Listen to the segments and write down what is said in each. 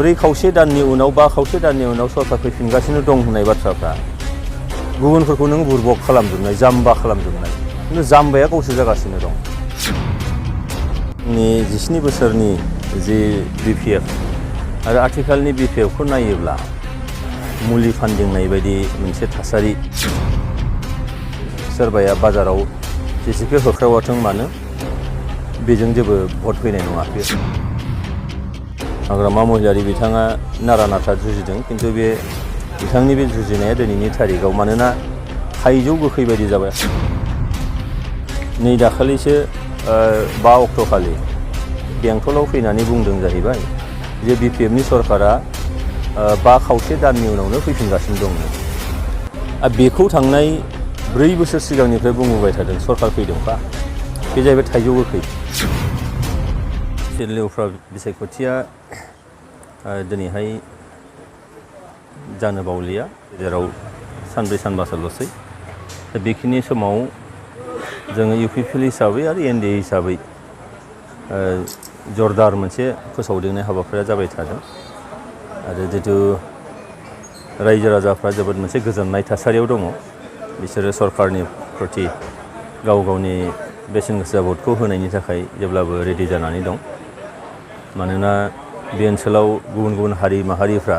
ब्रै खावसे दाननि उनाव बा खावसे दाननि उनाव सरकार फैफिनगासिनो दं होननाय बाथ्राफ्रा गुबुनफोरखौ नों बुरबक खालामजोबनाय जाम्बा खालामजोबनाय खिन्थु जाम्बाया गावसो जागासिनो दं। 17 बोसोरनि जि BPF आरो आथिखालनि BPFखौ नायोब्ला मुलि फानदिंनाय बायदि मोनसे थासारि। सोरबाया बाजाराव जेसेखि होख्रावाथों मानो बेजों जेबो भट फैनाय नङा। हाग्रामा महिलारि बिथाङा नारा नाथा जुजिदों, खिन्थु बे बिथांनि बे जुजिनाया दिनैनि थारिखआव मानोना थाइजौ गोखै बायदि जाबाय। नै दाखालिसो 5 अक्ट'खालि बेंटलाव फैनानै बुंदों जाहैबाय जे BPFनि सरकारा 5 खावसे दाननि उनावनो फैफिनगासिनो दं। बेखौ थांनाय 4 बोसोर सिगांनिफ्राय बुंबोबाय थादों सरकार फैदोंबा। बे जाहैबाय थाइजौ गोखै। सिडली उफ्रा बिसायख'थिया दिनैहाय जानो बावलिया, जेराव सानब्रै सानबासोल'सै। दा बेखिनि समाव जोङो UPPL हिसाबै आरो NDA हिसाबै जरदार मोनसे फोसावदिंनाय हाबाफारिया जाबाय थादों आरो जितु रायजो राजाफ्रा जोबोद मोनसे गोजोननाय थासारियाव दङ। बिसोरो सरकारनि प्रति गाव गावनि बेसेन गोसा भटखौ होनायनि थाखाय जेब्लाबो रेडि जानानै दं। मानोना बे ओनसोलाव गुबुन गुबुन हारि माहारिफ्रा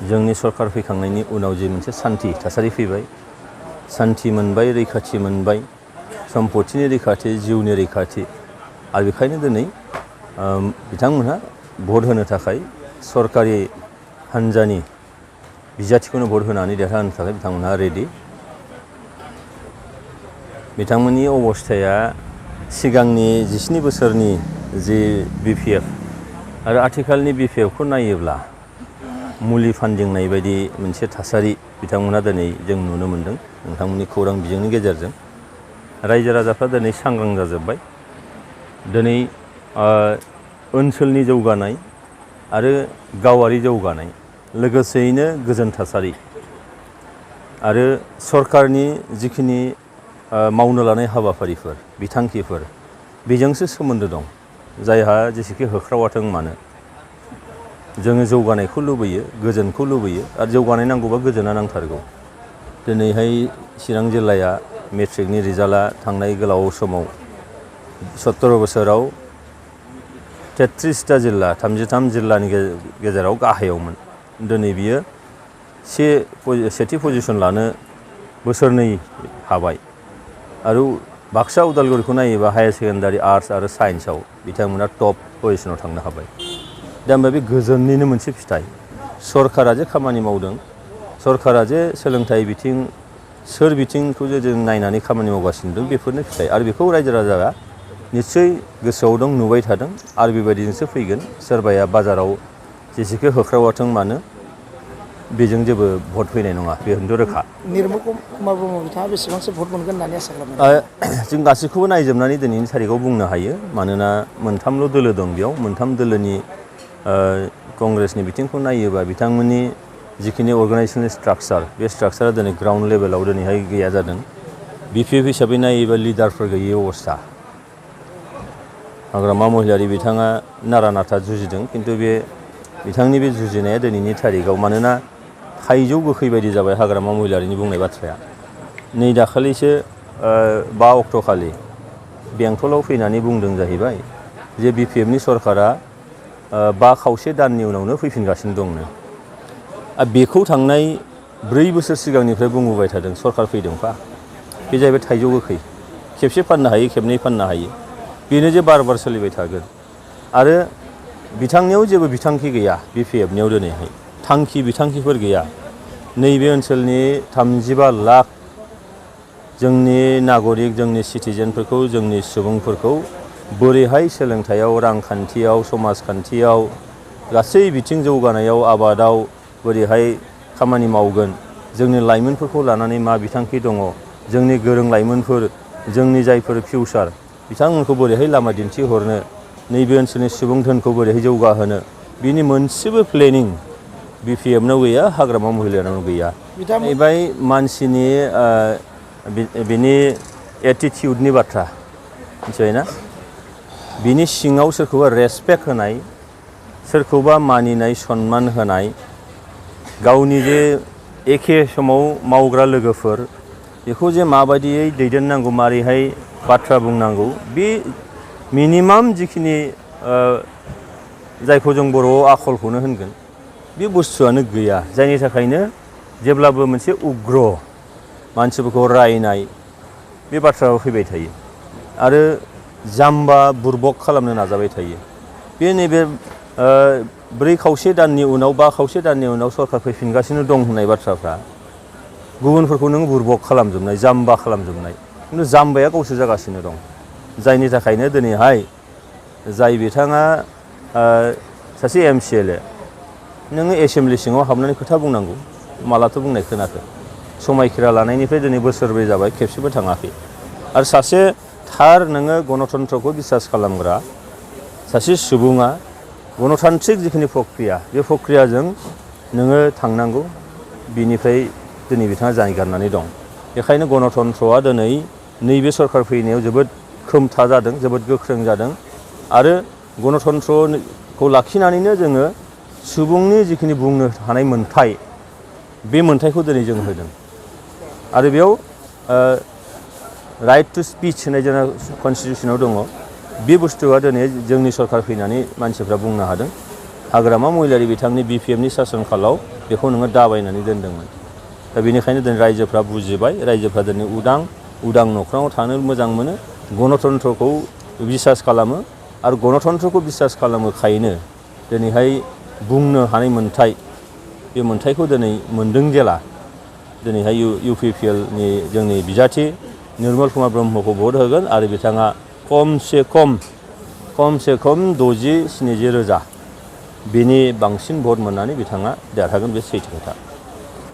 जोंनि सरकार फैखांनायनि उनाव जि मोनसे सान्थि थासारि फैबाय, सान्थि मोनबाय, रैखाथि मोनबाय, सम्पतिनि रैखाथि, जिउनि रैखाथि, आरो बेखायनो दिनै बिथांमोनहा भट होनो थाखाय सरकारि हान्जानि बिजाथिखौनो भट होनानै देरहाहोनो थाखाय बिथांमोनहा रेडि। बिथांमोननि अबस्थाया सिगांनि 17 बोसोरनि जि BPF आरो आथिखालनि BPFखौ नायोब्ला मुलि फानदिंनाय बायदि मोनसे थासारि बिथांमोनहा दिनै जों नुनो मोन्दों। नोंथांमोननि खौरां बिजोंनि गेजेरजों रायजो राजाफ्रा दिनै सांग्रां जाजोब्बाय। दिनै ओनसोलनि जौगानाय आरो गावारि जौगानाय लोगोसेयैनो गोजोन थासारि आरो सरकारनि जिखिनि मावनो लानाय हाबाफारिफोर, बिथांखिफोर, बेजोंसो सोमोन्दो दं। जायहा जेसेखि होख्रावाथों मानो जोङो जौगानायखौ लुबैयो, गोजोनखौ लुबैयो, आरो जौगानाय नांगौबा गोजोना नांथारगौ। दिनैहाय चिरां जिल्लाया मेट्रिकनि रिजाल्टआ थांनाय गोलाव समाव 17 बोसोराव 33टा जिल्ला, 33 जिल्लानि गेजेराव गाहायावमोन। दिनै बियो सेथि पजिसन लानो बोसोरनै हाबाय। आरो बाक्सा उदालगुरिखौ नायोबा हायार सेकेन्डारि आर्ट्स आरो साइन्सआव बिथांमोना टप पजिसनाव थांनो हाबाय। दा होमबा बे गोजोननिनो मोनसे फिथाइ। सरकारा जे खामानि मावदों, सरकारा जे सोलोंथाइ बिथिं सोर बिथिंखौ जे जों नायनानै खामानि मावगासिनो दं, बेफोरनो फिथाइ। आरो बेखौ रायजो राजाया निस्सय गोसोआव दं, नुबाय थादों, आरो बेबायदिजोंसो फैगोन। सोरबाया बाजाराव जेसेखि होख्रावाथों मानो बेजों जेबो भट फैनाय नङा, बे खिन्थु रोखा। निर्मल कुमार ब्रह्म बिथाङा बेसेबांसो भट मोनगोन होननानै आसा खालामो? जों गासैखौबो नायजोबनानै दिनैनि थारिखआव बुंनो हायो। मानोना मोनथामल' दोलो दं बेयाव। मोनथाम दोलोनि कंग्रेसनि बिथिंखौ नायोबा बिथांमोननि जिखिनि अर्गानाइजेसननि स्ट्राक्चार, बे स्ट्राक्चारा दिनै ग्राउन्ड लेभेलाव दिनैहाय गैया जादों। BPF हिसाबै नायोबा लिडारफोर गैयै अबस्था। हाग्रामा महिलारि बिथाङा नारा नाथा जुजिदों, खिन्थु बे बिथांनि बे जुजिनाया दिनैनि थारिखआव मानोना थाइजौ गोखै बायदि जाबाय हाग्रामा महिलारिनि बुंनाय बाथ्राया। नै दाखालिसो 5 अक्ट'खालि बेंटलाव फैनानै बुंदों जाहैबाय जे BPFनि सरकारा 5 खावसे दाननि उनावनो फैफिनगासिनो दंनो। बेखौ थांनाय 4 बोसोर सिगांनिफ्राय बुंबोबाय थादों सरकार फैदोंबा। बे जाहैबाय थाइजौ गोखै। खेबसे फाननो हायो, खेबनै फाननो हायो, बेनो जे बार बार सोलिबाय थागोन। आरो बिथांनियाव जेबो बिथांखि गैया। BPFनियाव दिनैहाय थांखि बिथांखिफोर गैया। नैबे ओनसोलनि 35 लाख जोंनि नागरिक, जोंनि सिटिजेनफोरखौ, जोंनि सुबुंफोरखौ बोरैहाय सोलोंथायाव, रांखान्थियाव, समाजखान्थियाव, गासै बिथिं जौगानायाव, आबादाव बोरैहाय खामानि मावगोन, जोंनि लाइमोनफोरखौ लानानै मा बिथांखि दङ, जोंनि गोरों लाइमोनफोर, जोंनि जायफोर फिउचार, बिथांमोनखौ बोरैहाय लामा दिन्थिहरनो, नैबे ओनसोलनि सुबुं धोनखौ बोरैहाय जौगाहोनो, बिनि मोनसेबो प्लेनिं BPFनाव गैया, हाग्रामा महिलारिनाव गैया। जाहैबाय मानसिनि बिनि एटिटिउडनि बाथ्रा, मिथिबायना? बिनि सिङाव सोरखौबा रेसपेक्ट होनाय, सोरखौबा मानिनाय सनमान होनाय गावनि जे एखे समाव मावग्रा लोगोफोर बेखौ जे माबायदियै दैदेननांगौ मारैहाय बाथ्रा बुंनांगौ बे मिनिमाम जिखिनि जायखौ जों बर'आव आखलखौनो होनगोन बे बुस्थुआनो गैया जायनि थाखायनो जेब्लाबो मोनसे उग्र मानसिफोरखौ रायनाय बे बाथ्राया फैबाय थायो आरो जाम्बा बुरबक खालामनो नाजाबाय थायो बे नैबे 4 खावसे दाननि उनाव 5 खावसे दाननि उनाव सरकार फैफिनगासिनो दं होननाय बाथ्राफ्रा गुबुनफोरखौ नों बुरबक खालामजोबनाय जाम्बा खालामजोबनाय खिन्थु जाम्बाया गावसो जागासिनो दं जायनि थाखायनो दिनैहाय जाय बिथाङा सासे MCLA नोङो एसेमब्लि सिङाव हाबनानै खोथा बुंनांगौ मालाथो बुंनाय खोनाखो समायखिरा लानायनिफ्राय दिनै बोसोरब्रै जाबाय खेबसेबो थाङाखै आरो सासे थार नोङो गणतन्त्रखौ बिसास खालामग्रा सासे सुबुङा गणतान्त्रिक जिखिनि प्रक्रिया बे प्रक्रियाजों नोङो थांनांगौ बिनिफ्राय दिनै बिथाङा जानगारनानै दं बेखायनो गणतन्त्रआ दिनै नैबे सरकार फैनायाव जोबोद खोमथा जादों जोबोद गोख्रों जादों आरो गणतन्त्रखौ लाखिनानैनो जोङो सुबुंनि जिखिनि बुंनो हानाय मोन्थाय बे मोन्थायखौ दिनै जों होदों आरो बेयाव राइट टु स्पिच होननाय जोंना कनस्टिटिउसनाव दङ बे बुस्थुआ दिनै जोंनि सरकार फैनानै मानसिफ्रा बुंनो हादों हाग्रामा महिलारि बिथांनि BPFनि सासन कालाव बेखौ नोङो दाबायनानै दोनदोंमोन दा बेनिखायनो दिनै रायजोफ्रा बुजिबाय रायजोफ्रा दिनै उदां नख्राङाव थानो मोजां मोनो गणतन्त्रखौ बिसास खालामो आरो गणतन्त्रखौ बिसास खालामोखायनो दिनैहाय बुंनो हानाय मोन्थाय बे मोन्थायखौ दिनै मोनदों जेला दिनैहाय UPPLनि जोंनि बिजाथि निर्मल कुमार ब्रह्मखौ भट होगोन आरो बिथाङा खमसे खम 60-70 रोजा बेनि बांसिन भट मोननानै बिथाङा देरहागोन बे सैथो खोथा